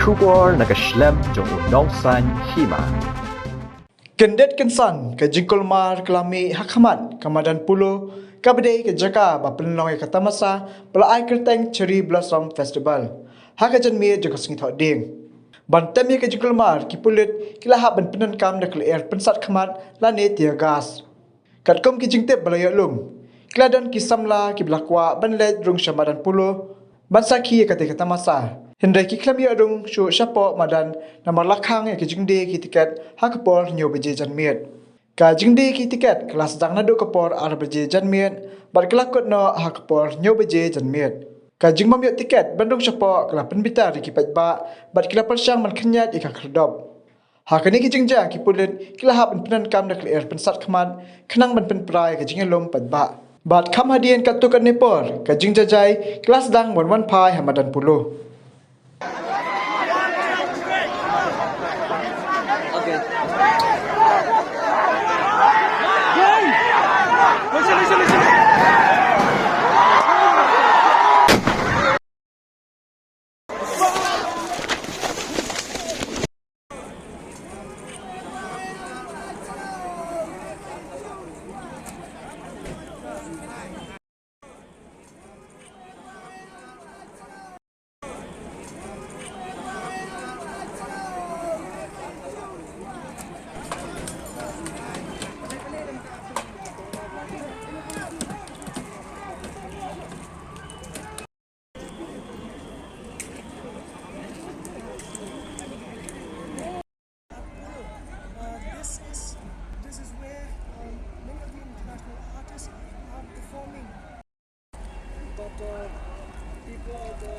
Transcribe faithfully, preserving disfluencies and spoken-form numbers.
Khubor na ka shlem jong u nongsan hima. Kyndit kynsan ka jingkulmar ka la mih ha khmat ka madan polo, kaba dei ka jaka ba pynlong ïa ka tamasa ba la ai kyrteng Cherry Blossom Festival ha ka janmiet jong ka sngi Thohdieng. Ban tem ïa ka jingkulmar, ki pulit ki la hap ban pyndonkam da ka lyer pynsat khmat lane tear gas. Katkum ki jingtip ba la ïoh lum, ki la don ki samla kiba la kwah ban leit rung sha madan polo ban sakhi ïa katei ka tamasa. Hynrei ki khlem ïoh rung shuh shapoh madan namar la khang ïa ka jingdie ki tiket ha ka por hynñiew baje janmiet. Ka jingdie ki tiket ka la sdang naduh ka por ar baje janmiet bad ka la kut noh ha ka por hynñiew baje janmiet. Ka jingbym ïoh tiket ban rung shapoh ka la pynbitar ïa ki paidbah bad ki la pyrshang ban khynñiat ïa ka khyrdop. Ha kane ka jingjia, ki pulit ki la hap ban pyndonkam da ka lyer pynsat khmat khnang ban pynpra ïa ka jingïalum paidbah. Bad kham hadien katto katne por, ka jingjahjai ka la sdang ban wan phai ha madan polo. Uh, this is, this is where, um, many of the international artists are performing. But, uh, people, the, the